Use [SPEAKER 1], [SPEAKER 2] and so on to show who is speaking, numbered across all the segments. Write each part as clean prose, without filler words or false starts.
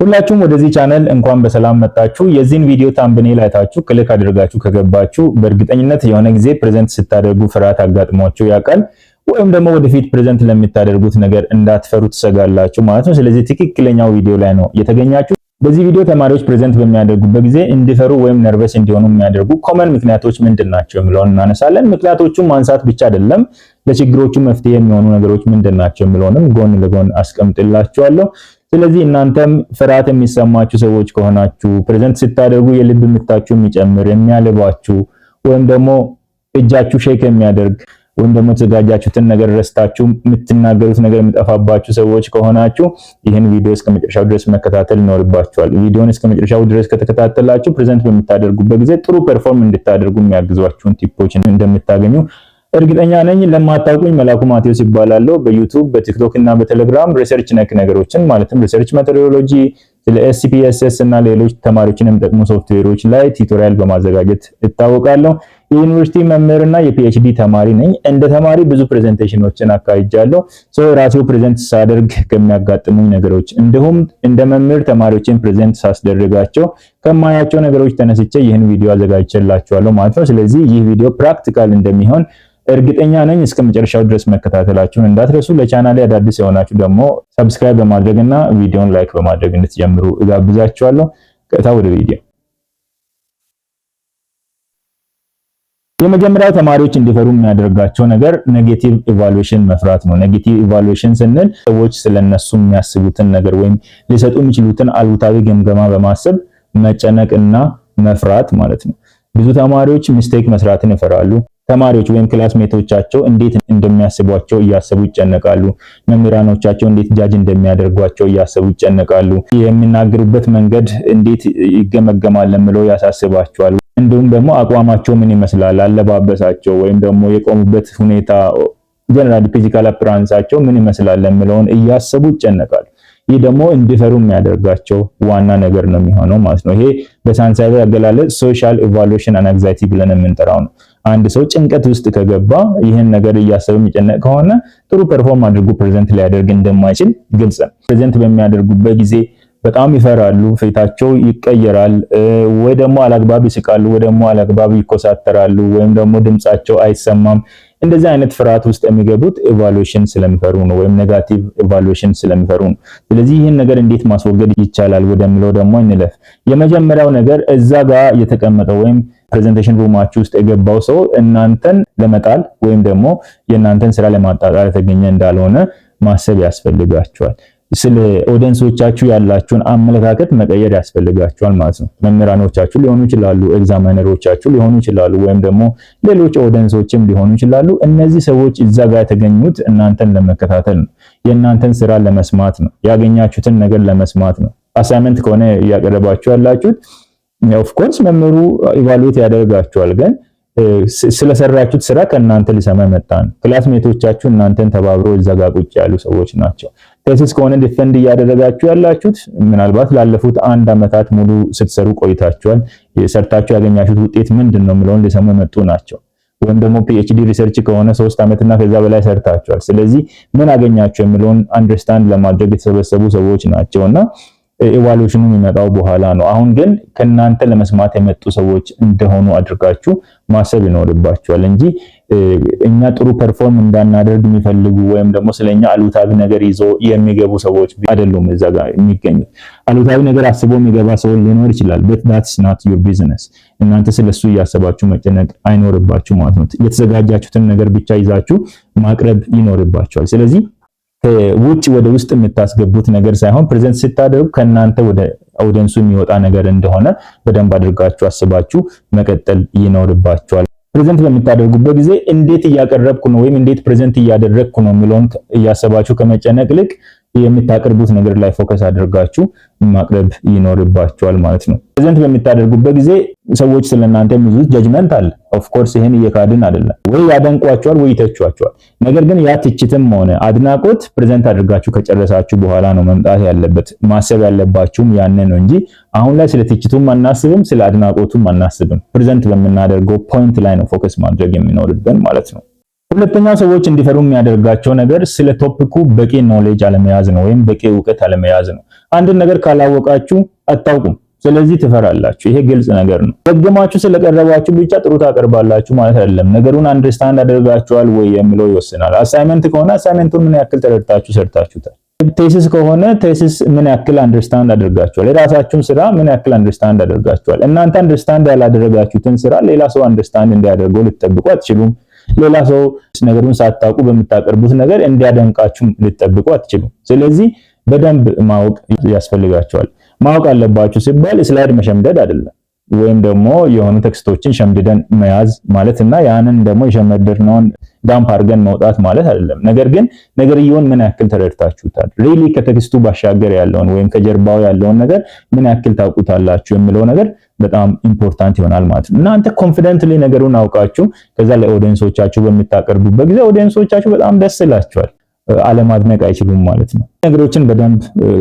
[SPEAKER 1] ሁላችሁም ወደዚህ ቻናል እንኳን በሰላም መጣችሁ። የዚህን ቪዲዮ thumbnail አይታችሁ click አድርጋችሁ ከገባችሁ በእርግጠኝነት የሆነ ጊዜ present ስታደርጉ ፍርሃት አጋጥሟችሁ ያውቃል፣ ወይም ደግሞ ወደፊት present ለምታደርጉት ነገር እንዳትፈሩ ትሰጋላችሁ ማለት ነው። ስለዚህ ትክክለኛው ቪዲዮ ላይ ነው የተገኛችሁ። በዚህ ቪዲዮ ተማሪዎች present በሚያደርጉበት ጊዜ እንዲፈሩ ወይም nervous እንዲሆኑ የሚያደርጉ common ምክንያቶች ምንድን ናቸው የሚለውን እናነሳለን። ምክንያቶቹን ማንሳት ብቻ አይደለም፣ ለችግሮቹ መፍትሄ የሚሆኑ ነገሮች ምንድን ናቸው የሚለውንም ጎን ለጎን አስቀምጥላችኋለሁ። ስለዚህ እናንተም ፍርሃት የሚሰማችሁ ሰዎች ከሆናችሁ፣ present ስታደርጉ የልብ ምታችሁ የሚጨምር፣ የሚያልባችሁ፣ ወይም ደግሞ እጃችሁ shake የሚያደርግ፣ ወይም ደግሞ የተዘጋጃችሁትን ነገር ረስታችሁ የምትናገሩት ነገር የሚጠፋባችሁ ሰዎች ከሆናችሁ ይህን ቪዲዮ እስከ መጨረሻው ድረስ መከታተል ይኖርባችኋል። ቪዲዮን እስከ መጨረሻው ድረስ ከተከታተላችሁ present በምታደርጉበት ጊዜ ጥሩ perform እንድታደርጉ የሚያግዟችሁን tip ኦች እንደምታገኙ እርግጠኛ ነኝ። ለማታውቁኝ መላኩ ማቴዎስ እባላለሁ። በ YouTube፣ በ TikTok እና በቴሌግራም research ነክ ነገሮችን ማለትም research methodology፣ ስለ SPSS እና ሌሎች ተማሪዎችን የሚጠቅሙ ሶፍትዌሮች ላይ tutorial በማዘጋጀት እታወቃለሁ። የዩኒቨርሲቲ መምህርና የ PhD ተማሪ ነኝ። እንደ ተማሪ ብዙ presentation ኦችን አካሂጃለሁ። So ራሴው present ሳደርግ ከሚያጋጥሙኝ ነገሮች እንዲሁም እንደ መምህር ተማሪዎችን present ሳስደርጋቸው ከማያቸው ነገሮች ተነስቼ ይህን ቪዲዮ አዘጋጅቼላችኋለሁ ማለት ነው። ስለዚህ ይህ ቪዲዮ practical እንደሚሆን እርግጠኛ ነኝ። እስከ መጨረሻው ድረስ መከታተላችሁን እንዳትረሱ። ለቻናሌ አዳዲስ የሆናችሁ ደግሞ subscribe በማድረግ እና ቪዲዮን like በማድረግ እንድትጀምሩ እጋብዛችኋለሁ። ቀጥታ ወደ ቪዲዮ። የመጀመሪያው ተማሪዎች እንዲፈሩ የሚያደርጋቸው ነገር negative evaluation መፍራት ነው። Negative evaluation ስንል ሰዎች ስለነሱ የሚያስቡትን ነገር ወይም ሊሰጡ የሚችሉትን አሉታዊ ግምገማ በማሰብ መጨነቅና መፍራት ማለት ነው። ብዙ ተማሪዎች mistake መስራትን ይፈራሉ። ተማሪዎች ወይም classmate ኦቻቸው እንዴት እንደሚያስቧቸው እያሰቡ ይጨነቃሉ። መምህራኖቻቸው እንዴት judge እንደሚያደርጓቸው እያሰቡ ይጨነቃሉ። የሚናገሩበት መንገድ እንዴት ይገመገማል የሚለው ያሳስባቸዋል። እንዲሁም ደግሞ አቋማቸው ምን ይመስላል፣ አለባበሳቸው ወይም ደግሞ የቆሙበት ሁኔታ፣ general physical appearance ኣቸው ምን ይመስላል የሚለውን እያሰቡ ይጨነቃሉ። ይህ ደግሞ እንዲፈሩ የሚያደርጋቸው ዋና ነገር ነው የሚሆነው ማለት ነው። ይሄ በሳይንሳዊ አገላለጽ social evaluation anxiety ብለን የምንጠራው ነው። አንድ ሰው ጭንቀት ውስጥ ከገባ፣ ይህን ነገር እያሰበ የሚጨነቅ ከሆነ ጥሩ perform አድርጎ present ሊያደርግ እንደማይችል ግልጽ ነው። Present በሚያደርጉበት ጊዜ በጣም ይፈራሉ፣ ፊታቸው ይቀየራል፣ ወይ ደግሞ አላግባብ ይስቃሉ፣ ወይ ደግሞ አላግባብ ይኮሳተራሉ፣ ወይም ደግሞ ድምጻቸው አይሰማም። እንደዚህ አይነት ፍርሃት ውስጥ የሚገቡት evaluation ስለሚፈሩ ነው፣ ወይም negative evaluation ስለሚፈሩ ነው። ስለዚህ ይህን ነገር እንዴት ማስወገድ ይቻላል ወደሚለው ደግሞ እንለፍ። የመጀመሪያው ነገር እዛ ጋር የተቀመጠው ወይም presentation room ኣችሁ ውስጥ የገባው ሰው እናንተን ለመጣል ወይም ደግሞ የእናንተን ስራ ለማጣጣል የተገኘ እንዳልሆነ ማሰብ ያስፈልጋችኋል። ስለ audience ኦቻችሁ ያላችሁን አመለካከት መቀየር ያስፈልጋችኋል ማለት ነው። መምህራኖቻችሁ ሊሆኑ ይችላሉ፣ examiner ኦቻችሁ ሊሆኑ ይችላሉ፣ ወይም ደግሞ ሌሎች audience ኦችም ሊሆኑ ይችላሉ። እነዚህ ሰዎች እዛ ጋር የተገኙት እናንተን ለመከታተል ነው፣ የእናንተን ስራ ለመስማት ነው፣ ያገኛችሁትን ነገር ለመስማት ነው። Assignment ከሆነ እያቀረባችሁ ያላችሁት of course መምህሩ evaluate ያደርጋችኋል፣ ግን ስለሰራችሁት ስራ ከእናንተ ሊሰማ መጣ ነው። Classmate ኦቻችሁ እናንተን ተባብሮ እዛ ጋር ቁጭ ያሉ ሰዎች ናቸው። Thesis ከሆነ defend እያደረጋችሁ ያላችሁት ምናልባት ላለፉት አንድ አመታት ሙሉ ስትሰሩ ቆይታችኋል። ሰርታችሁ ያገኛችሁት ውጤት ምንድን ነው የሚለውን ሊሰሙ የመጡ ናቸው። ወይም ደግሞ PhD research ከሆነ 3 ዓመትና ከዛ በላይ ሰርታችኋል። ስለዚህ ምን አገኛችሁ የሚለውን understand ለማድረግ የተሰበሰቡ ሰዎች ናቸውና evaluation ኑ የሚመጣው በኋላ ነው። አሁን ግን ከእናንተ ለመስማት የመጡ ሰዎች እንደሆኑ አድርጋችሁ ማሰብ ይኖርባችኋል እንጂ እኛ ጥሩ perform እንዳናደርግ የሚፈልጉ ወይም ደግሞ ስለኛ አሉታዊ ነገር ይዞ የሚገቡ ሰዎች አይደሉም እዛ ጋር የሚገኙት። አሉታዊ ነገር አስቦ የሚገባ ሰው ሊኖር ይችላል። But that's not your business። እናንተ ስለሱ እያሰባችሁ መጨነቅ አይኖርባችሁ ማለት ነው። የተዘጋጃችሁትን ነገር ብቻ ይዛችሁ ማቅረብ ይኖርባችኋል። ስለዚህ ከውጭ ወደ ውስጥ የምታስገቡት ነገር ሳይሆን present ስታደርጉ ከእናንተ ወደ audience ኡ የሚወጣ ነገር እንደሆነ በደንብ አድርጋችሁ አስባችሁ መቀጠል ይኖርባችኋል። Present በምታደርጉበት ጊዜ እንዴት እያቀረብኩ ነው ወይም እንዴት present እያደረግኩ ነው የሚለውን እያሰባችሁ ከመጨነቅ ይልቅ የምታቀርቡት ነገር ላይ focus አድርጋችሁ ማቅረብ ይኖርባችኋል ማለት ነው። Present በምታደርጉበት ጊዜ ሰዎች ስለእናንተ የሚይዙት judgment አለ። Of course ይሄን እየካድን አይደለም። ወይ ያደንቋችኋል ወይ ይተቿችኋል። ነገር ግን ያ ትችትም ሆነ አድናቆት present አድርጋችሁ ከጨረሳችሁ በኋላ ነው መምጣት ያለበት። ማሰብ ያለባችሁም ያንን ነው እንጂ አሁን ላይ ስለ ትችቱም አናስብም፣ ስለ አድናቆቱም አናስብም። Present በምናደርገው point ላይ ነው focus ማድረግ የሚኖርብን ማለት ነው። ሁለተኛው ሰዎች እንዲፈሩ የሚያደርጋቸው ነገር ስለ topic ኩ በቂ knowledge አለመያዝ ነው፣ ወይም በቂ እውቀት አለመያዝ ነው። አንድን ነገር ካላወቃችሁ አታውቁም። ስለዚህ ትፈራላችሁ። ይሄ ግልጽ ነገር ነው። ደግማችሁ ስለቀረባችሁ ብቻ ጥሩ ታቀርባላችሁ ማለት አይደለም። ነገሩን understand አድርጋችኋል ወይ የሚለው ይወስናል። Assignment ከሆነ assignment ኡን ምን ያክል ተረድታችሁ ሰርታችሁታል። Thesis ከሆነ thesis ምን ያክል understand አድርጋችኋል። የራሳችሁን ስራ ምን ያክል understand አድርጋችኋል። እናንተ understand ያላደረጋችሁትን ስራ ሌላ ሰው understand እንዲያደርገው ልትጠብቁ አትችሉም። ሌላ ሰው ነገሩን ሳታውቁ በምታቀርቡት ነገር እንዲያደንቃችሁ ልትጠብቁ አትችሉም። ስለዚህ በደንብ ማወቅ ያስፈልጋችኋል። ማወቅ አለባችሁ ሲባል slide መሸምደድ አይደለም፣ ወይም ደግሞ የሆኑ text ኦችን ሸምድደን መያዝ ማለት እና ያንን ደግሞ የሸመደድነውን dump አድርገን መውጣት ማለት አይደለም። ነገር ግን ነገርየውን ምን ያክል ተረድታችሁታል፣ really ከ text ኡ ባሻገር ያለውን ወይም ከጀርባው ያለውን ነገር ምን ያክል ታውቁታላችሁ የሚለው ነገር በጣም important ይሆናል ማለት ነው። እናንተ confidently ነገሩን አውቃችሁ ከዛ ለ audience ኦቻችሁ በምታቀርቡበት ጊዜ audience ኦቻችሁ በጣም ደስ ይላቸዋል። አለማድነቅ አይችሉም ማለት ነው። ነገሮችን በደንብ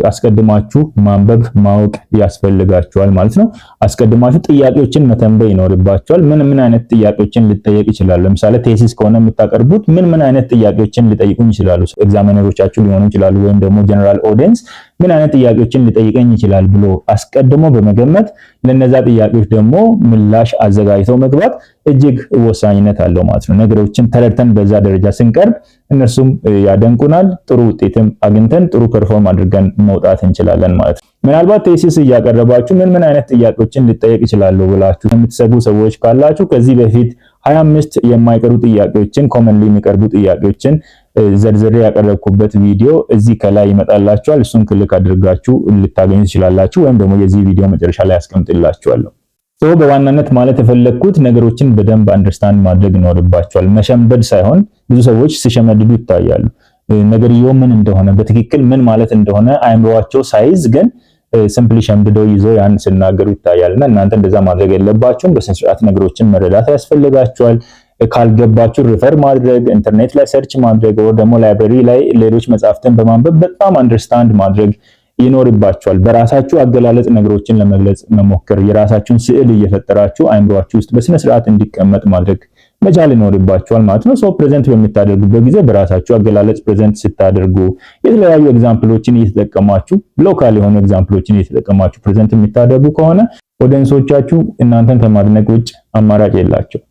[SPEAKER 1] አስቀድማችሁ ማንበብ ማወቅ ያስፈልጋችኋል ማለት ነው። አስቀድማችሁ ጥያቄዎችን መተንበይ ይኖርባችኋል። ምን ምን አይነት ጥያቄዎችን ልጠየቅ ይችላሉ? ለምሳሌ thesis ከሆነ የምታቀርቡት ምን ምን አይነት ጥያቄዎችን ሊጠይቁኝ ይችላሉ? Examiner ኦቻችሁ ሊሆኑ ይችላሉ፣ ወይም ደግሞ general audience ምን አይነት ጥያቄዎችን ሊጠይቀኝ ይችላል ብሎ አስቀድሞ በመገመት ለነዛ ጥያቄዎች ደግሞ ምላሽ አዘጋጅተው መግባት እጅግ ወሳኝነት አለው ማለት ነው። ነገሮችን ተረድተን በዛ ደረጃ ስንቀርብ እነርሱም ያደንቁናል፣ ጥሩ ውጤትም አግኝተን ጥሩ perform አድርገን መውጣት እንችላለን ማለት ነው። ምናልባት thesis እያቀረባችሁ ምን ምን አይነት ጥያቄዎችን ልጠየቅ እችላለሁ ብላችሁ የምትሰጉ ሰዎች ካላችሁ ከዚህ በፊት 25 የማይቀሩ ጥያቄዎችን፣ commonly የሚቀርቡ ጥያቄዎችን ዘርዝሬ ያቀረብኩበት ቪዲዮ እዚህ ከላይ ይመጣላችኋል። እሱን click አድርጋችሁ ልታገኙ ትችላላችሁ፣ ወይም ደግሞ የዚህ ቪዲዮ መጨረሻ ላይ አስቀምጥላችኋለሁ። So በዋናነት ማለት የፈለግኩት ነገሮችን በደንብ understand ማድረግ ይኖርባችኋል። መሸምደድ ሳይሆን፣ ብዙ ሰዎች ሲሸመድዱ ይታያሉ። ነገርየው ምን እንደሆነ፣ በትክክል ምን ማለት እንደሆነ አእምሯቸው ሳይዝ ግን simply ሸምድደው ይዘው ያን ሲናገሩ ይታያል። እና እናንተ እንደዛ ማድረግ የለባችሁም። በስነ ስርዓት ነገሮችን መረዳት ያስፈልጋችኋል። ካልገባችሁ refer ማድረግ፣ ኢንተርኔት ላይ search ማድረግ፣ ወይ ደግሞ library ላይ ሌሎች መጽሐፍትን በማንበብ በጣም understand ማድረግ ይኖርባችኋል። በራሳችሁ አገላለጽ ነገሮችን ለመግለጽ መሞከር፣ የራሳችሁን ስዕል እየፈጠራችሁ አይምሯችሁ ውስጥ በስነ ስርዓት እንዲቀመጥ ማድረግ መቻል ይኖርባችኋል ማለት ነው። So present በምታደርጉበት ጊዜ በራሳችሁ አገላለጽ present ስታደርጉ፣ የተለያዩ example ኦችን እየተጠቀማችሁ፣ local የሆኑ example ኦችን እየተጠቀማችሁ present የምታደርጉ ከሆነ audience ኦቻችሁ እናንተን ከማድነቅ ውጭ አማራጭ የላቸውም።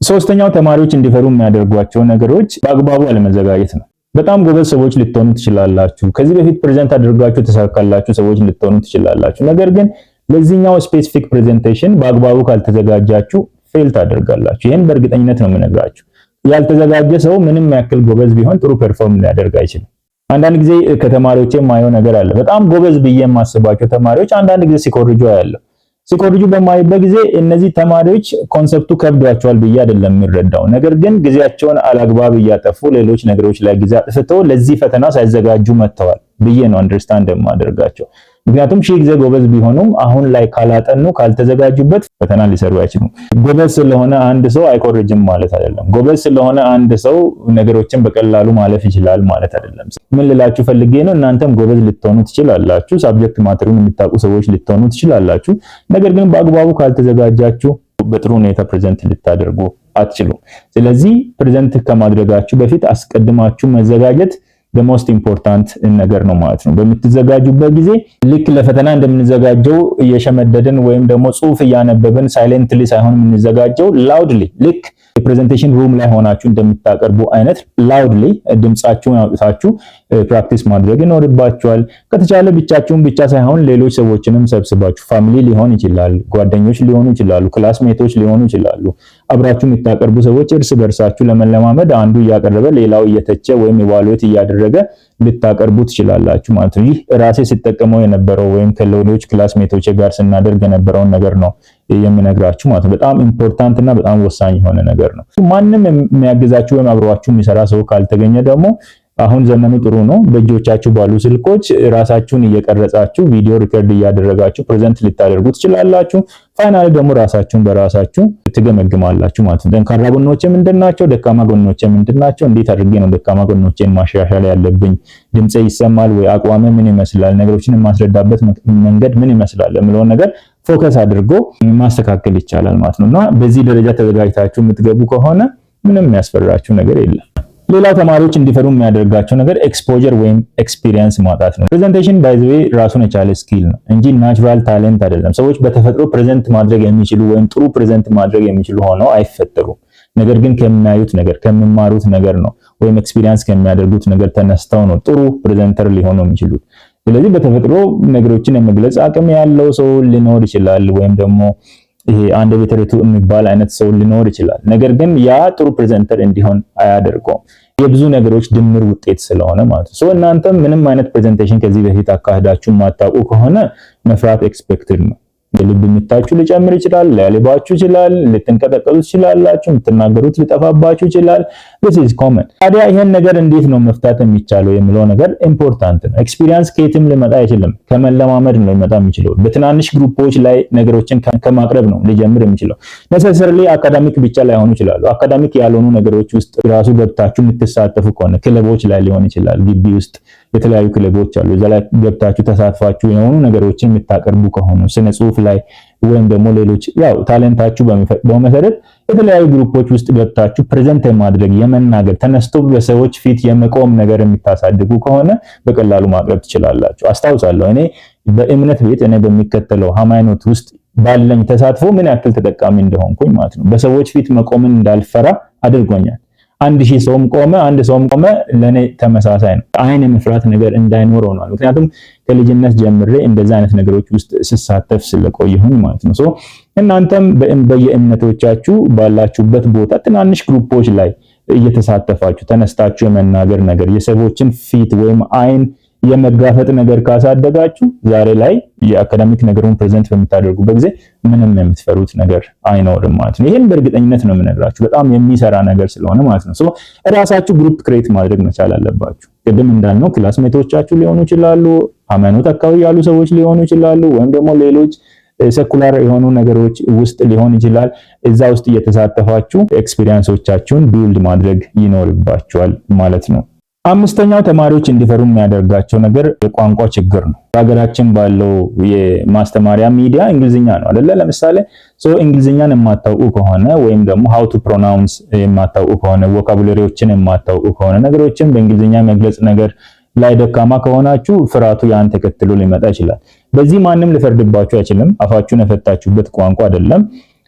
[SPEAKER 1] ሶስተኛው ተማሪዎች እንዲፈሩ የሚያደርጓቸው ነገሮች በአግባቡ አለመዘጋጀት ነው። በጣም ጎበዝ ሰዎች ልትሆኑ ትችላላችሁ። ከዚህ በፊት present አድርጋችሁ የተሳካላችሁ ሰዎች ልትሆኑ ትችላላችሁ። ነገር ግን ለዚህኛው specific presentation በአግባቡ ካልተዘጋጃችሁ fail ታደርጋላችሁ። ይህን በእርግጠኝነት ነው የምነግራችሁ። ያልተዘጋጀ ሰው ምንም ያክል ጎበዝ ቢሆን ጥሩ perform ሊያደርግ አይችልም። አንዳንድ ጊዜ ከተማሪዎች የማየው ነገር አለ። በጣም ጎበዝ ብዬ የማስባቸው ተማሪዎች አንዳንድ ጊዜ ሲኮርጁ አያለሁ። ሲኮርጁ በማይበት ጊዜ እነዚህ ተማሪዎች concept ኡ ከብዷቸዋል ብዬ አይደለም የምረዳው። ነገር ግን ጊዜያቸውን አላግባብ እያጠፉ፣ ሌሎች ነገሮች ላይ ጊዜ አጥፍተው ለዚህ ፈተና ሳይዘጋጁ መጥተዋል ብዬ ነው understand የማደርጋቸው። ምክንያቱም ሺህ ጊዜ ጎበዝ ቢሆኑም አሁን ላይ ካላጠኑ፣ ካልተዘጋጁበት ፈተና ሊሰሩ አይችሉም። ጎበዝ ስለሆነ አንድ ሰው አይኮርጅም ማለት አይደለም። ጎበዝ ስለሆነ አንድ ሰው ነገሮችን በቀላሉ ማለፍ ይችላል ማለት አይደለም። ምን ልላችሁ ፈልጌ ነው፣ እናንተም ጎበዝ ልትሆኑ ትችላላችሁ። Subject matter ኡን የምታውቁ ሰዎች ልትሆኑ ትችላላችሁ። ነገር ግን በአግባቡ ካልተዘጋጃችሁ በጥሩ ሁኔታ present ልታደርጉ አትችሉም። ስለዚህ present ከማድረጋችሁ በፊት አስቀድማችሁ መዘጋጀት the most important ነገር ነው ማለት ነው። በምትዘጋጁበት ጊዜ ልክ ለፈተና እንደምንዘጋጀው እየሸመደድን ወይም ደግሞ ጽሁፍ እያነበብን silently ሳይሆን የምንዘጋጀው loudly፣ ልክ የ presentation room ላይ ሆናችሁ እንደምታቀርቡ አይነት loudly ድምጻችሁን አውጥታችሁ practice ማድረግ ይኖርባችኋል። ከተቻለ ብቻችሁን ብቻ ሳይሆን ሌሎች ሰዎችንም ሰብስባችሁ፣ family ሊሆን ይችላል፣ ጓደኞች ሊሆኑ ይችላሉ፣ classmate ኦች ሊሆኑ ይችላሉ። አብራችሁ የምታቀርቡ ሰዎች እርስ በርሳችሁ ለመለማመድ አንዱ እያቀረበ ሌላው እየተቸ ወይም evaluate እያደረገ ልታቀርቡ ትችላላችሁ ማለት ነው። ይህ ራሴ ስጠቀመው የነበረው ወይም ከሌሎች classmate ኦች ጋር ስናደርግ የነበረውን ነገር ነው የምነግራችሁ ማለት ነው። በጣም important እና በጣም ወሳኝ የሆነ ነገር ነው። ማንም የሚያግዛችሁ ወይም አብሯችሁ የሚሰራ ሰው ካልተገኘ ደግሞ አሁን ዘመኑ ጥሩ ነው። በእጆቻችሁ ባሉ ስልኮች ራሳችሁን እየቀረጻችሁ፣ ቪዲዮ record እያደረጋችሁ present ልታደርጉ ትችላላችሁ። Finally ደግሞ ራሳችሁን በራሳችሁ ትገመግማላችሁ ማለት ነው። ጠንካራ ጎኖቼ ምንድን ናቸው? ደካማ ጎኖቼ ምንድን ናቸው? እንዴት አድርጌ ነው ደካማ ጎኖቼን ማሻሻል ያለብኝ? ድምጼ ይሰማል ወይ? አቋሜ ምን ይመስላል? ነገሮችን የማስረዳበት መንገድ ምን ይመስላል? የሚለውን ነገር focus አድርጎ ማስተካከል ይቻላል ማለት ነው። እና በዚህ ደረጃ ተዘጋጅታችሁ የምትገቡ ከሆነ ምንም የሚያስፈራችሁ ነገር የለም። ሌላው ተማሪዎች እንዲፈሩ የሚያደርጋቸው ነገር exposure ወይም experience ማጣት ነው። Presentation, by the way, ራሱን የቻለ skill ነው እንጂ natural talent አይደለም። ሰዎች በተፈጥሮ present ማድረግ የሚችሉ ወይም ጥሩ present ማድረግ የሚችሉ ሆነው አይፈጠሩም። ነገር ግን ከሚያዩት ነገር፣ ከሚማሩት ነገር ነው ወይም experience ከሚያደርጉት ነገር ተነስተው ነው ጥሩ presenter ሊሆኑ የሚችሉት። ስለዚህ በተፈጥሮ ነገሮችን የመግለጽ አቅም ያለው ሰው ሊኖር ይችላል፣ ወይም ደግሞ ይሄ አንደበተ ርቱዕ የሚባል አይነት ሰው ሊኖር ይችላል። ነገር ግን ያ ጥሩ presenter እንዲሆን አያደርገውም። የብዙ ነገሮች ድምር ውጤት ስለሆነ ማለት ነው። So እናንተም ምንም አይነት presentation ከዚህ በፊት አካሂዳችሁ የማታውቁ ከሆነ መፍራት expected ነው። የልብ ምታችሁ ሊጨምር ይችላል፣ ሊያልባችሁ ይችላል፣ ልትንቀጠቀጡ ትችላላችሁ፣ የምትናገሩት ሊጠፋባችሁ ይችላል። This is common። ታዲያ ይሄን ነገር እንዴት ነው መፍታት የሚቻለው የሚለው ነገር important ነው። Experience ከየትም ሊመጣ አይችልም። ከመለማመድ ነው ሊመጣ የሚችለው። በትናንሽ group ኦች ላይ ነገሮችን ከማቅረብ ነው ሊጀምር የሚችለው። Necessarily academic ብቻ ላይሆኑ ይችላሉ። Academic ያልሆኑ ነገሮች ውስጥ ራሱ ገብታችሁ የምትሳተፉ ከሆነ ክለቦች ላይ ሊሆን ይችላል። ግቢ ውስጥ የተለያዩ ክለቦች አሉ። እዛ ላይ ገብታችሁ ተሳትፋችሁ የሆኑ ነገሮችን የምታቀርቡ ከሆኑ፣ ስነ ጽሁፍ ላይ ወይም ደግሞ ሌሎች ያው talent ኣችሁ በሚፈቅደው መሰረት የተለያዩ group ኦች ውስጥ ገብታችሁ present የማድረግ፣ የመናገር፣ ተነስቶ በሰዎች ፊት የመቆም ነገር የምታሳድጉ ከሆነ በቀላሉ ማቅረብ ትችላላችሁ። አስታውሳለሁ፣ እኔ በእምነት ቤት እኔ በምከተለው ሃይማኖት ውስጥ ባለኝ ተሳትፎ ምን ያክል ተጠቃሚ እንደሆንኩኝ ማለት ነው። በሰዎች ፊት መቆምን እንዳልፈራ አድርጎኛል። 1,000 ሰውም ቆመ አንድ ሰውም ቆመ ለኔ ተመሳሳይ ነው። አይን የመፍራት ነገር እንዳይኖር ሆኗል። ምክንያቱም ከልጅነት ጀምሬ እንደዛ አይነት ነገሮች ውስጥ ስሳተፍ ስለቆየሁኝ ማለት ነው። So እናንተም በየእምነቶቻችሁ ባላችሁበት ቦታ ትናንሽ group ኦች ላይ እየተሳተፋችሁ ተነስታችሁ የመናገር ነገር፣ የሰዎችን ፊት ወይም አይን የመጋፈጥ ነገር ካሳደጋችሁ ዛሬ ላይ የ academic ነገሩን present በምታደርጉበት ጊዜ ምንም የምትፈሩት ነገር አይኖርም ማለት ነው። ይሄን በእርግጠኝነት ነው የምነግራችሁ፣ በጣም የሚሰራ ነገር ስለሆነ ማለት ነው። So እራሳችሁ group create ማድረግ መቻል አለባችሁ። ቅድም እንዳልነው classmate ኦቻችሁ ሊሆኑ ይችላሉ፣ ሃይማኖት አካባቢ ያሉ ሰዎች ሊሆኑ ይችላሉ፣ ወይም ደግሞ ሌሎች secular የሆኑ ነገሮች ውስጥ ሊሆን ይችላል። እዛ ውስጥ እየተሳተፋችሁ experience ኦቻችሁን build ማድረግ ይኖርባችኋል ማለት ነው። አምስተኛው ተማሪዎች እንዲፈሩ የሚያደርጋቸው ነገር የቋንቋ ችግር ነው። በሀገራችን ባለው የማስተማሪያ ሚዲያ እንግሊዝኛ ነው አይደለ? ለምሳሌ so እንግሊዝኛን የማታውቁ ከሆነ ወይም ደግሞ how to pronounce የማታውቁ ከሆነ፣ vocabulary ዎችን የማታውቁ ከሆነ፣ ነገሮችን በእንግሊዝኛ መግለጽ ነገር ላይ ደካማ ከሆናችሁ ፍርሃቱ ያን ተከትሎ ሊመጣ ይችላል። በዚህ ማንም ሊፈርድባችሁ አይችልም። አፋችሁን የፈታችሁበት ቋንቋ አይደለም።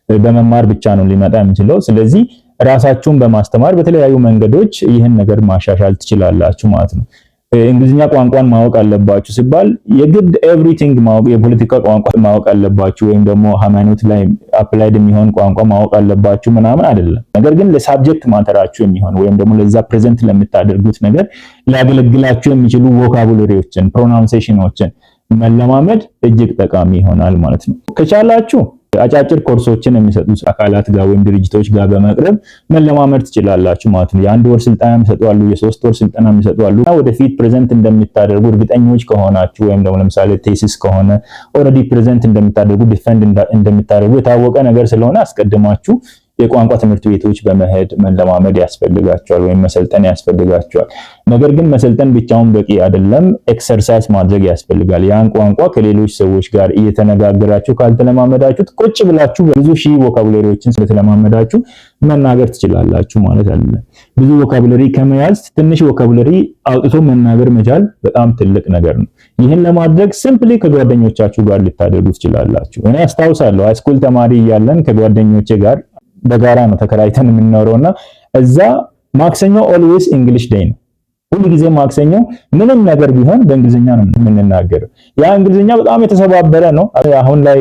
[SPEAKER 1] በመማር ብቻ ነው ሊመጣ የሚችለው። ስለዚህ ራሳችሁን በማስተማር በተለያዩ መንገዶች ይህን ነገር ማሻሻል ትችላላችሁ ማለት ነው። እንግሊዝኛ ቋንቋን ማወቅ አለባችሁ ሲባል የግድ everything ማወቅ፣ የፖለቲካ ቋንቋ ማወቅ አለባችሁ ወይም ደግሞ ሃይማኖት ላይ applied የሚሆን ቋንቋ ማወቅ አለባችሁ ምናምን አይደለም። ነገር ግን ለ subject matter ኣችሁ የሚሆን ወይም ደግሞ ለዛ present ለምታደርጉት ነገር ሊያገለግላችሁ የሚችሉ vocabulary ዎችን፣ pronunciation ኦችን መለማመድ እጅግ ጠቃሚ ይሆናል ማለት ነው። ከቻላችሁ አጫጭር ኮርሶችን የሚሰጡ አካላት ጋር ወይም ድርጅቶች ጋር በመቅረብ መለማመድ ትችላላችሁ ማለት ነው። የአንድ ወር ስልጠና የሚሰጡ አሉ፣ የ3 ወር ስልጠና የሚሰጡ አሉ። ወደፊት present እንደምታደርጉ እርግጠኞች ከሆናችሁ ወይም ደግሞ ለምሳሌ thesis ከሆነ already present እንደምታደርጉ፣ defend እንደምታደርጉ የታወቀ ነገር ስለሆነ አስቀድማችሁ የቋንቋ ትምህርት ቤቶች በመሄድ መለማመድ ያስፈልጋችኋል ወይም መሰልጠን ያስፈልጋችኋል። ነገር ግን መሰልጠን ብቻውን በቂ አይደለም። Exercise ማድረግ ያስፈልጋል። ያን ቋንቋ ከሌሎች ሰዎች ጋር እየተነጋገራችሁ ካልተለማመዳችሁት ቁጭ ብላችሁ ብዙ ሺህ vocabulary ዎችን ስለተለማመዳችሁ መናገር ትችላላችሁ ማለት አይደለም። ብዙ vocabulary ከመያዝ ትንሽ vocabulary አውጥቶ መናገር መቻል በጣም ትልቅ ነገር ነው። ይህን ለማድረግ simply ከጓደኞቻችሁ ጋር ልታደርጉ ትችላላችሁ። እኔ አስታውሳለሁ፣ high school ተማሪ እያለን ከጓደኞቼ ጋር በጋራ ነው ተከራይተን የምንኖረውና እዛ ማክሰኞ always English day ነው። ሁሉ ጊዜ ማክሰኞ ምንም ነገር ቢሆን በእንግሊዝኛ ነው የምንናገረው። ያ እንግሊዝኛ በጣም የተሰባበረ ነው። አሁን ላይ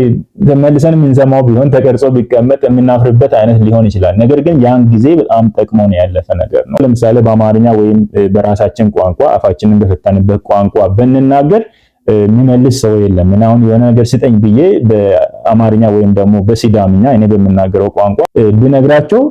[SPEAKER 1] መልሰን የምንሰማው ቢሆን፣ ተቀርጾ ቢቀመጥ የምናፍርበት አይነት ሊሆን ይችላል። ነገር ግን ያን ጊዜ በጣም ጠቅሞን ያለፈ ነገር ነው። ለምሳሌ በአማርኛ ወይም በራሳችን ቋንቋ፣ አፋችንን በፈታንበት ቋንቋ ብንናገር የሚመልስ ሰው የለም። እና አሁን የሆነ ነገር ስጠኝ ብዬ በአማርኛ ወይም ደግሞ በሲዳምኛ እኔ በምናገረው ቋንቋ ብነግራቸው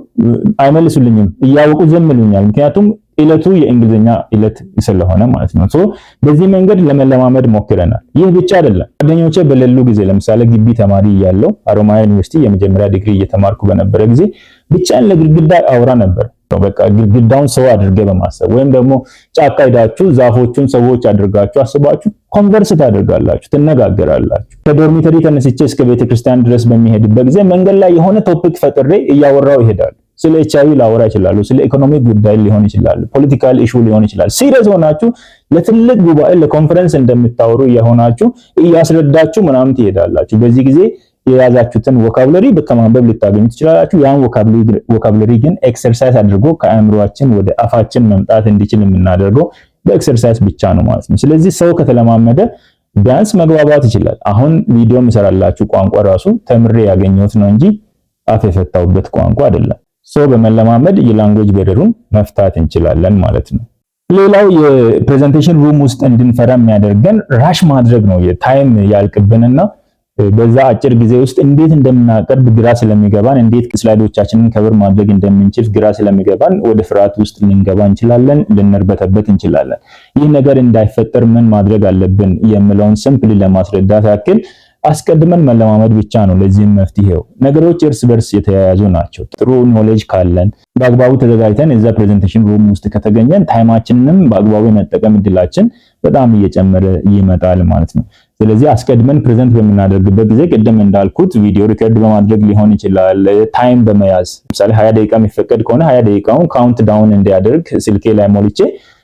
[SPEAKER 1] አይመልሱልኝም። እያወቁ ዝም ይሉኛል። ምክንያቱም ዕለቱ የእንግሊዝኛ ዕለት ስለሆነ ማለት ነው። So በዚህ መንገድ ለመለማመድ ሞክረናል። ይህ ብቻ አይደለም። ጓደኞቼ በሌሉ ጊዜ፣ ለምሳሌ ግቢ ተማሪ እያለሁ ሀሮማያ ዩኒቨርሲቲ የመጀመሪያ ዲግሪ እየተማርኩ በነበረ ጊዜ ብቻዬን ለግድግዳ አወራ ነበር። በቃ ግድግዳውን ሰው አድርጌ በማሰብ ወይም ደግሞ ጫካ ሄዳችሁ ዛፎቹን ሰዎች አድርጋችሁ አስባችሁ converse ታደርጋላችሁ፣ ትነጋገራላችሁ። ከ dormitory ተነስቼ እስከ ቤተክርስቲያን ድረስ በምሄድበት ጊዜ መንገድ ላይ የሆነ topic ፈጥሬ እያወራሁ እሄዳለሁ። ስለ ኤችአይቪ ላወራ እችላለሁ። ስለ ኢኮኖሚ ጉዳይ ሊሆን ይችላል፣ political issue ሊሆን ይችላል። Serious ሆናችሁ ለትልቅ ጉባኤ፣ ለኮንፈረንስ እንደምታወሩ እየሆናችሁ እያስረዳችሁ ምናምን ትሄዳላችሁ። በዚህ ጊዜ የያዛችሁትን vocabulary ከማንበብ ልታገኙ ትችላላችሁ። ያን vocabulary ግን exercise አድርጎ ከአእምሯችን ወደ አፋችን መምጣት እንዲችል የምናደርገው በ exercise ብቻ ነው ማለት ነው። ስለዚህ ሰው ከተለማመደ ቢያንስ መግባባት ይችላል። አሁን ቪዲዮ የምሰራላችሁ ቋንቋ ራሱ ተምሬ ያገኘሁት ነው እንጂ አፍ የፈታሁበት ቋንቋ አይደለም። So በመለማመድ የ language barrier ኡን መፍታት እንችላለን ማለት ነው። ሌላው የ presentation room ውስጥ እንድንፈራ የሚያደርገን rush ማድረግ ነው። የ time ያልቅብንና በዛ አጭር ጊዜ ውስጥ እንዴት እንደምናቀርብ ግራ ስለሚገባን፣ እንዴት slide ኦቻችንን cover ማድረግ እንደምንችል ግራ ስለሚገባን ወደ ፍርሃት ውስጥ ልንገባ እንችላለን፣ ልንርበተበት እንችላለን። ይህ ነገር እንዳይፈጠር ምን ማድረግ አለብን የሚለውን simply ለማስረዳት ያክል አስቀድመን መለማመድ ብቻ ነው ለዚህም መፍትሄው። ነገሮች እርስ በርስ የተያያዙ ናቸው። ጥሩ knowledge ካለን፣ በአግባቡ ተዘጋጅተን እዛ presentation room ውስጥ ከተገኘን time ኣችንንም በአግባቡ የመጠቀም እድላችን በጣም እየጨመረ ይመጣል ማለት ነው። ስለዚህ አስቀድመን present በምናደርግበት ጊዜ ቅድም እንዳልኩት ቪዲዮ record በማድረግ ሊሆን ይችላል። Time በመያዝ፣ ለምሳሌ 20 ደቂቃ የሚፈቀድ ከሆነ 20 ደቂቃውን count down እንዲያደርግ ስልኬ ላይ ሞልቼ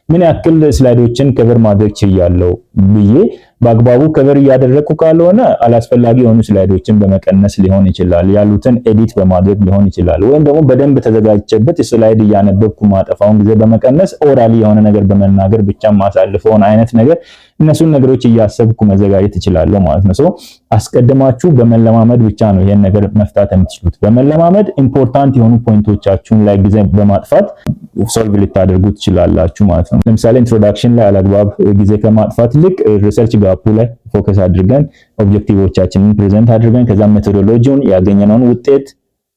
[SPEAKER 1] ምን ያክል slide ኦችን cover ማድረግ ችያለሁ ብዬ፣ በአግባቡ cover እያደረግኩ ካልሆነ አላስፈላጊ የሆኑ slide ኦችን በመቀነስ ሊሆን ይችላል፣ ያሉትን edit በማድረግ ሊሆን ይችላል፣ ወይም ደግሞ በደንብ ተዘጋጅቼበት slide እያነበብኩ ማጠፋውን ጊዜ በመቀነስ orally የሆነ ነገር በመናገር ብቻ ማሳልፈውን አይነት ነገር፣ እነሱን ነገሮች እያሰብኩ መዘጋጀት እችላለሁ ማለት ነው። So አስቀድማችሁ በመለማመድ ብቻ ነው ይሄን ነገር መፍታት የምትችሉት። በመለማመድ important የሆኑ point ኦቻችሁን ላይ ጊዜ በማጥፋት solve ልታደርጉ ትችላላችሁ ማለት ነው። ለምሳሌ introduction ላይ አላግባብ ጊዜ ከማጥፋት ይልቅ research gap ኡ ላይ focus አድርገን፣ objective ኦቻችንን present አድርገን፣ ከዛ methodology ውን፣ ያገኘነውን ውጤት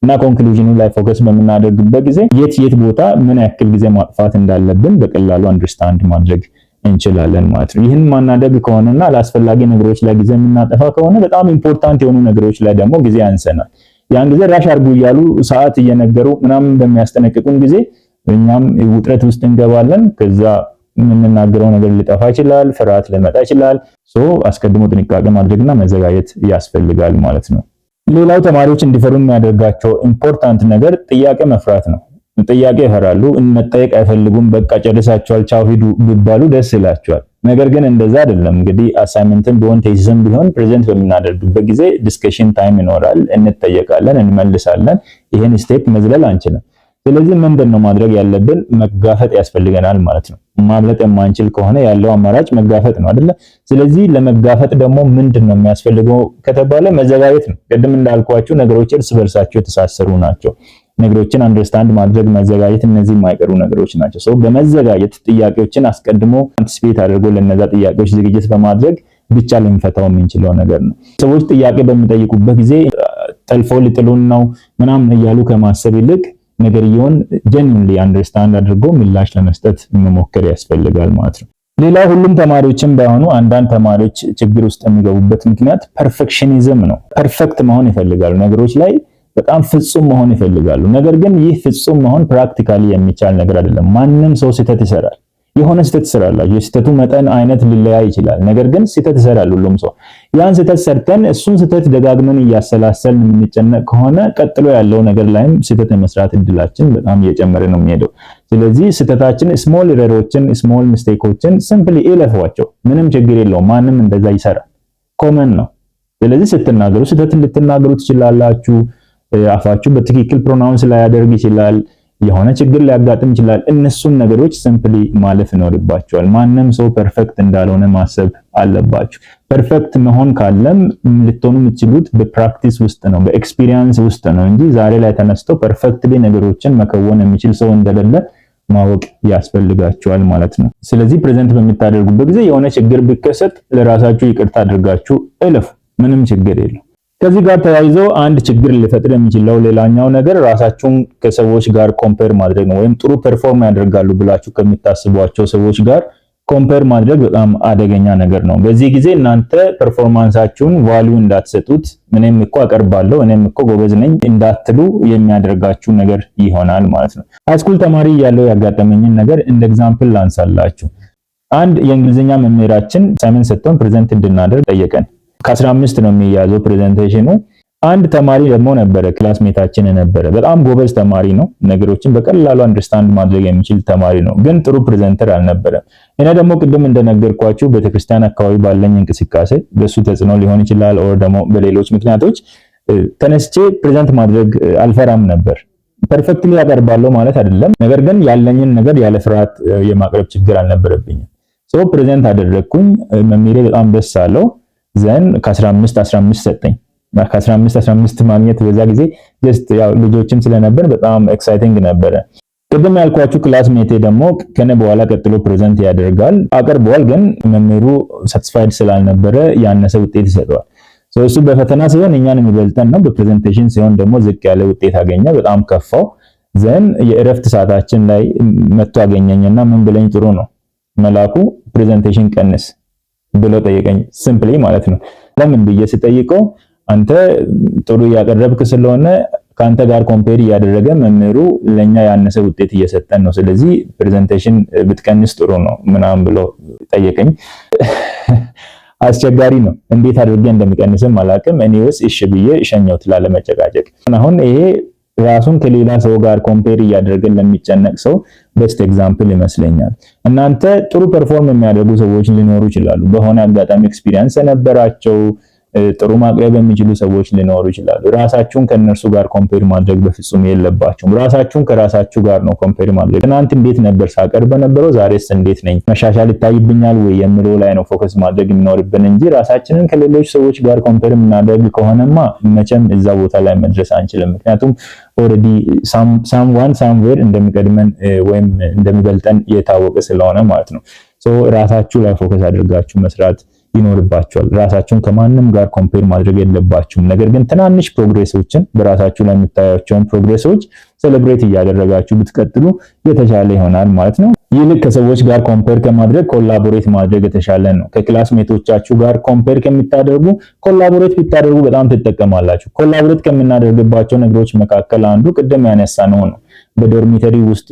[SPEAKER 1] እና conclusion ኑ ላይ focus በምናደርግበት ጊዜ የት የት ቦታ ምን ያክል ጊዜ ማጥፋት እንዳለብን በቀላሉ understand ማድረግ እንችላለን ማለት ነው። ይህን ማናደርግ ከሆነና አላስፈላጊ ነገሮች ላይ ጊዜ የምናጠፋ ከሆነ በጣም important የሆኑ ነገሮች ላይ ደግሞ ጊዜ ያንሰናል። ያን ጊዜ rush አድርጉ እያሉ ሰዓት እየነገሩ ምናምን በሚያስጠነቅቁን ጊዜ እኛም ውጥረት ውስጥ እንገባለን። ከዛ የምንናገረው ነገር ሊጠፋ ይችላል፣ ፍርሃት ሊመጣ ይችላል። So አስቀድሞ ጥንቃቄ ማድረግና መዘጋጀት ያስፈልጋል ማለት ነው። ሌላው ተማሪዎች እንዲፈሩ የሚያደርጋቸው important ነገር ጥያቄ መፍራት ነው። ጥያቄ ይፈራሉ፣ መጠየቅ አይፈልጉም። በቃ ጨርሳችኋል፣ ቻው ሂዱ ቢባሉ ደስ ይላቸዋል። ነገር ግን እንደዛ አይደለም። እንግዲህ assignment ም ቢሆን thesis ም ቢሆን present በምናደርግበት ጊዜ discussion time ይኖራል፣ እንጠየቃለን፣ እንመልሳለን። ይሄን step መዝለል አንችልም። ስለዚህ ምንድን ነው ማድረግ ያለብን? መጋፈጥ ያስፈልገናል ማለት ነው። ማምለጥ የማንችል ከሆነ ያለው አማራጭ መጋፈጥ ነው አይደለ? ስለዚህ ለመጋፈጥ ደግሞ ምንድን ነው የሚያስፈልገው ከተባለ መዘጋጀት ነው። ቅድም እንዳልኳችሁ ነገሮች እርስ በርሳቸው የተሳሰሩ ናቸው። ነገሮችን understand ማድረግ፣ መዘጋጀት፣ እነዚህ የማይቀሩ ነገሮች ናቸው። So በመዘጋጀት፣ ጥያቄዎችን አስቀድሞ anticipate አድርጎ ለነዛ ጥያቄዎች ዝግጅት በማድረግ ብቻ ልንፈታው የምንችለው ነገር ነው። ሰዎች ጥያቄ በሚጠይቁበት ጊዜ ጠልፎ ሊጥሉን ነው ምናምን እያሉ ከማሰብ ይልቅ ነገርየውን genuinely understand አድርጎ ምላሽ ለመስጠት መሞከር ያስፈልጋል ማለት ነው። ሌላው ሁሉም ተማሪዎችም ባይሆኑ አንዳንድ ተማሪዎች ችግር ውስጥ የሚገቡበት ምክንያት perfectionism ነው። Perfect መሆን ይፈልጋሉ፣ ነገሮች ላይ በጣም ፍጹም መሆን ይፈልጋሉ። ነገር ግን ይህ ፍጹም መሆን practically የሚቻል ነገር አይደለም። ማንም ሰው ስህተት ይሰራል። የሆነ ስህተት ትሰራላችሁ። የስህተቱ መጠን አይነት ሊለያይ ይችላል። ነገር ግን ስህተት ይሰራል ሁሉም ሰው። ያን ስህተት ሰርተን እሱን ስህተት ደጋግመን እያሰላሰልን የምንጨነቅ ከሆነ ቀጥሎ ያለው ነገር ላይም ስህተት የመስራት እድላችን በጣም እየጨመረ ነው የሚሄደው። ስለዚህ ስህተታችን፣ small error ኦችን፣ small mistake ኦችን simply እለፏቸው። ምንም ችግር የለውም። ማንም እንደዛ ይሰራል። Common ነው። ስለዚህ ስትናገሩ ስህተት ልትናገሩ ትችላላችሁ። አፋችሁ በትክክል pronounce ላያደርግ ይችላል። የሆነ ችግር ሊያጋጥም ይችላል። እነሱን ነገሮች simply ማለፍ ይኖርባችኋል። ማንም ሰው perfect እንዳልሆነ ማሰብ አለባችሁ። Perfect መሆን ካለም ልትሆኑ የምትችሉት በ practice ውስጥ ነው፣ በ experience ውስጥ ነው እንጂ ዛሬ ላይ ተነስቶ perfectly ነገሮችን መከወን የሚችል ሰው እንደሌለ ማወቅ ያስፈልጋችኋል ማለት ነው። ስለዚህ present በምታደርጉበት ጊዜ የሆነ ችግር ቢከሰት ለራሳችሁ ይቅርታ አድርጋችሁ እለፉ። ምንም ችግር የለም። ከዚህ ጋር ተያይዞ አንድ ችግር ሊፈጥር የሚችለው ሌላኛው ነገር ራሳችሁን ከሰዎች ጋር compare ማድረግ ነው። ወይም ጥሩ perform ያደርጋሉ ብላችሁ ከምታስቧቸው ሰዎች ጋር compare ማድረግ በጣም አደገኛ ነገር ነው። በዚህ ጊዜ እናንተ performance ኣችሁን value እንዳትሰጡት፣ እኔም እኮ አቀርባለሁ፣ እኔም እኮ ጎበዝ ነኝ እንዳትሉ የሚያደርጋችሁ ነገር ይሆናል ማለት ነው። High school ተማሪ እያለሁ ያጋጠመኝን ነገር እንደ example ላንሳላችሁ። አንድ የእንግሊዝኛ መምህራችን assignment ሰጥቶን present እንድናደርግ ጠየቀን። ከ15 ነው የሚያዘው presentation ኑ። አንድ ተማሪ ደግሞ ነበረ፣ classmate ኣችን የነበረ፣ በጣም ጎበዝ ተማሪ ነው። ነገሮችን በቀላሉ understand ማድረግ የሚችል ተማሪ ነው፣ ግን ጥሩ presenter አልነበረም። እኔ ደግሞ ቅድም እንደነገርኳችሁ ቤተክርስቲያን አካባቢ ባለኝ እንቅስቃሴ በሱ ተጽዕኖ ሊሆን ይችላል፣ or ደግሞ በሌሎች ምክንያቶች ተነስቼ present ማድረግ አልፈራም ነበር። Perfectly ያቀርባለሁ ማለት አይደለም፣ ነገር ግን ያለኝን ነገር ያለ ፍርሃት የማቅረብ ችግር አልነበረብኝም። So present አደረግኩኝ። መምህሬ በጣም ደስ አለው። Then ከ15 15 ሰጠኝ። ከ15 15 ማግኘት በዛ ጊዜ just ያው ልጆችም ስለነበር በጣም exciting ነበረ። ቅድም ያልኳችሁ classmate ኤ ደግሞ ከኔ በኋላ ቀጥሎ present ያደርጋል፣ አቅርበዋል። ግን መምህሩ satisfied ስላልነበረ ያነሰ ውጤት ይሰጠዋል። እሱ በፈተና ሲሆን እኛን የሚበልጠን ነው። በ presentation ሲሆን ደግሞ ዝቅ ያለ ውጤት አገኘ። በጣም ከፋው። Then የእረፍት ሰዓታችን ላይ መጥቶ አገኘኝና ምን ብለኝ ጥሩ ነው፣ "መላኩ፣ presentation ቀንስ" ብሎ ጠየቀኝ። Simply ማለት ነው። ለምን ብዬ ስጠይቀው አንተ ጥሩ እያቀረብክ ስለሆነ ከአንተ ጋር compare እያደረገ መምህሩ ለኛ ያነሰ ውጤት እየሰጠን ነው። ስለዚህ presentation ብትቀንስ ጥሩ ነው ምናምን ብሎ ጠየቀኝ። አስቸጋሪ ነው። እንዴት አድርጌ እንደሚቀንስም አላውቅም። Anyways እሺ ብዬ ሸኘሁት ላለመጨቃጨቅ። አሁን ይሄ ራሱን ከሌላ ሰው ጋር compare እያደረገን ለሚጨነቅ ሰው best example ይመስለኛል። እናንተ ጥሩ perform የሚያደርጉ ሰዎች ሊኖሩ ይችላሉ። በሆነ አጋጣሚ experience የነበራቸው፣ ጥሩ ማቅረብ የሚችሉ ሰዎች ሊኖሩ ይችላሉ። ራሳችሁን ከእነርሱ ጋር compare ማድረግ በፍጹም የለባችሁም። ራሳችሁን ከራሳችሁ ጋር ነው compare ማድረግ። ትናንት እንዴት ነበር ሳቀርብ የነበረው፣ ዛሬስ እንዴት ነኝ፣ መሻሻል ይታይብኛል ወይ የሚለው ላይ ነው focus ማድረግ የሚኖርብን እንጂ ራሳችንን ከሌሎች ሰዎች ጋር compare የምናደርግ ከሆነማ መቼም እዛ ቦታ ላይ መድረስ አንችልም። ምክንያቱም already someone somewhere እንደሚቀድመን ወይም እንደሚበልጠን የታወቀ ስለሆነ ማለት ነው። So ራሳችሁ ላይ focus አድርጋችሁ መስራት ይኖርባችኋል። ራሳችሁን ከማንም ጋር compare ማድረግ የለባችሁም። ነገር ግን ትናንሽ progress ኦችን፣ በራሳችሁ ላይ የምታያቸውን progress ኦች celebrate እያደረጋችሁ ብትቀጥሉ የተሻለ ይሆናል ማለት ነው። ይልቅ ከሰዎች ጋር compare ከማድረግ collaborate ማድረግ የተሻለ ነው። ከ classmate ኦቻችሁ ጋር compare ከምታደርጉ collaborate ብታደርጉ በጣም ትጠቀማላችሁ። Collaborate ከምናደርግባቸው ነገሮች መካከል አንዱ ቅድም ያነሳነው ነው። በ dormitory ውስጥ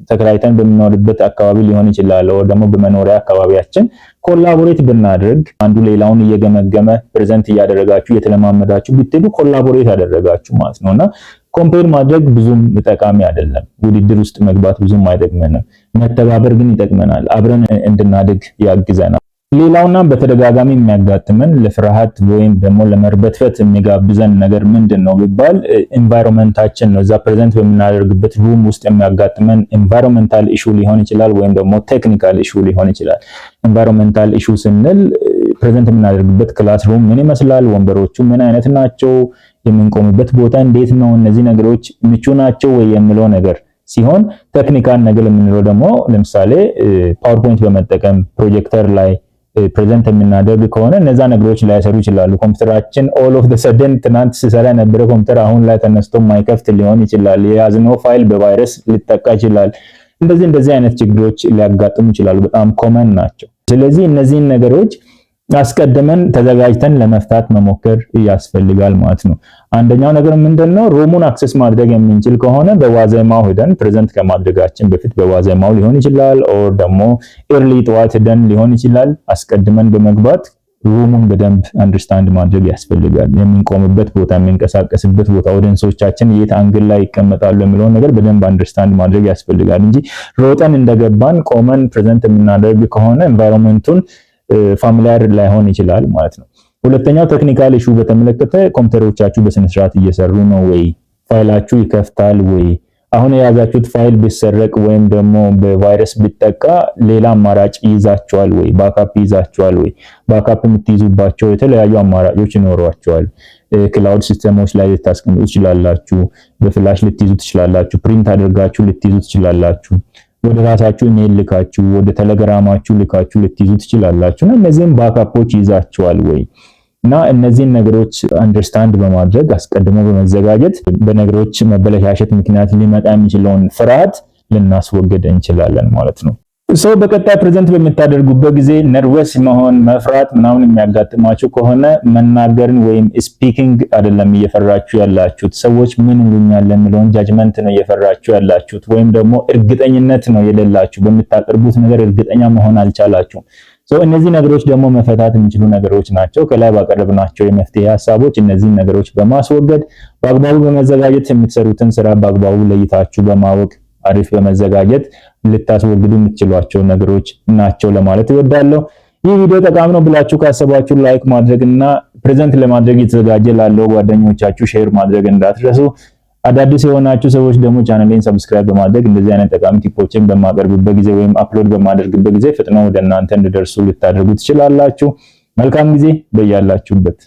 [SPEAKER 1] ተከራይተን በምንኖርበት አካባቢ ሊሆን ይችላል፣ ወይ ደግሞ በመኖሪያ አካባቢያችን collaborate ብናደርግ፣ አንዱ ሌላውን እየገመገመ present እያደረጋችሁ እየተለማመዳችሁ ብትሄዱ collaborate አደረጋችሁ ማለት ነውና compare ማድረግ ብዙም ጠቃሚ አይደለም። ውድድር ውስጥ መግባት ብዙም አይጠቅመንም። መተባበር ግን ይጠቅመናል። አብረን እንድናድግ ያግዘናል። ሌላውና በተደጋጋሚ የሚያጋጥመን ለፍርሃት ወይም ደግሞ ለመርበትበት የሚጋብዘን ነገር ምንድን ነው ቢባል environment ኣችን ነው። እዛ present በምናደርግበት room ውስጥ የሚያጋጥመን environmental issue ሊሆን ይችላል፣ ወይም ደግሞ technical issue ሊሆን ይችላል። Environmental issue ስንል present የምናደርግበት classroom ምን ይመስላል፣ ወንበሮቹ ምን አይነት ናቸው፣ የምንቆምበት ቦታ እንዴት ነው፣ እነዚህ ነገሮች ምቹ ናቸው ወይ የሚለው ነገር ሲሆን፣ technical ነገር የምንለው ደግሞ ለምሳሌ PowerPoint በመጠቀም ፕሮጀክተር ላይ present የምናደርግ ከሆነ እነዛ ነገሮች ላይሰሩ ይችላሉ። ኮምፒውተራችን all of the sudden ትናንት ሲሰራ የነበረ ኮምፒውተር አሁን ላይ ተነስቶ ማይከፍት ሊሆን ይችላል። የያዝነው ፋይል በቫይረስ ሊጠቃ ይችላል። እንደዚህ እንደዚህ አይነት ችግሮች ሊያጋጥሙ ይችላሉ። በጣም common ናቸው። ስለዚህ እነዚህን ነገሮች አስቀድመን ተዘጋጅተን ለመፍታት መሞከር ያስፈልጋል ማለት ነው። አንደኛው ነገር ምንድነው? Room ኡን access ማድረግ የምንችል ከሆነ በዋዜማው ሄደን፣ present ከማድረጋችን በፊት በዋዜማው ሊሆን ይችላል፣ or ደግሞ early ጠዋት ሄደን ሊሆን ይችላል። አስቀድመን በመግባት room ኡን በደንብ understand ማድረግ ያስፈልጋል። የምንቆምበት ቦታ፣ የምንንቀሳቀስበት ቦታ፣ audience ኦቻችን የት angle ላይ ይቀመጣሉ የሚለውን ነገር በደንብ understand ማድረግ ያስፈልጋል እንጂ ሮጠን እንደገባን ቆመን present የምናደርግ ከሆነ environment ኡን familiar ላይሆን ይችላል ማለት ነው። ሁለተኛው technical issue በተመለከተ ኮምፒውተሮቻችሁ በስነ ስርዓት እየሰሩ ነው ወይ? ፋይላችሁ ይከፍታል ወይ? አሁን የያዛችሁት ፋይል ቢሰረቅ ወይም ደግሞ በቫይረስ ቢጠቃ ሌላ አማራጭ ይዛችኋል ወይ? Backup ይዛችኋል ወይ? Backup የምትይዙባቸው የተለያዩ አማራጮች ይኖሯችኋል። Cloud system ኦች ላይ ልታስቀምጡ ትችላላችሁ። በ flash ልትይዙ ትችላላችሁ። Print አድርጋችሁ ልትይዙ ትችላላችሁ። ወደ ራሳችሁ ኢሜል ልካችሁ፣ ወደ ቴሌግራማችሁ ልካችሁ ልትይዙ ትችላላችሁ። እና እነዚህን backup ኦች ይዛችኋል ወይ? እና እነዚህን ነገሮች understand በማድረግ አስቀድሞ በመዘጋጀት በነገሮች መበለሻሸት ምክንያት ሊመጣ የሚችለውን ፍርሃት ልናስወግድ እንችላለን ማለት ነው። So በቀጣይ present በምታደርጉበት ጊዜ nervous መሆን፣ መፍራት ምናምን የሚያጋጥማችሁ ከሆነ መናገርን ወይም speaking አይደለም እየፈራችሁ ያላችሁት፣ ሰዎች ምን ይሉኛል የሚለውን judgment ነው እየፈራችሁ ያላችሁት፣ ወይም ደግሞ እርግጠኝነት ነው የሌላችሁ። በምታቀርቡት ነገር እርግጠኛ መሆን አልቻላችሁም። So እነዚህ ነገሮች ደግሞ መፈታት የሚችሉ ነገሮች ናቸው። ከላይ ባቀረብናቸው የመፍትሄ ሀሳቦች እነዚህን ነገሮች በማስወገድ፣ በአግባቡ በመዘጋጀት፣ የምትሰሩትን ስራ በአግባቡ ለይታችሁ በማወቅ፣ አሪፍ በመዘጋጀት ልታስወግዱ የምትችሏቸው ነገሮች ናቸው ለማለት እወዳለሁ። ይህ ቪዲዮ ጠቃሚ ነው ብላችሁ ካሰባችሁ like ማድረግ እና present ለማድረግ የተዘጋጀ ላለው ጓደኞቻችሁ share ማድረግ እንዳትረሱ። አዳዲስ የሆናችሁ ሰዎች ደግሞ ቻናሌን subscribe በማድረግ እንደዚህ አይነት ጠቃሚ tip ኦችን በማቀርብበት ጊዜ ወይም upload በማደርግበት ጊዜ ፈጥነው ወደ እናንተ እንዲደርሱ ልታደርጉ ትችላላችሁ። መልካም ጊዜ በያላችሁበት።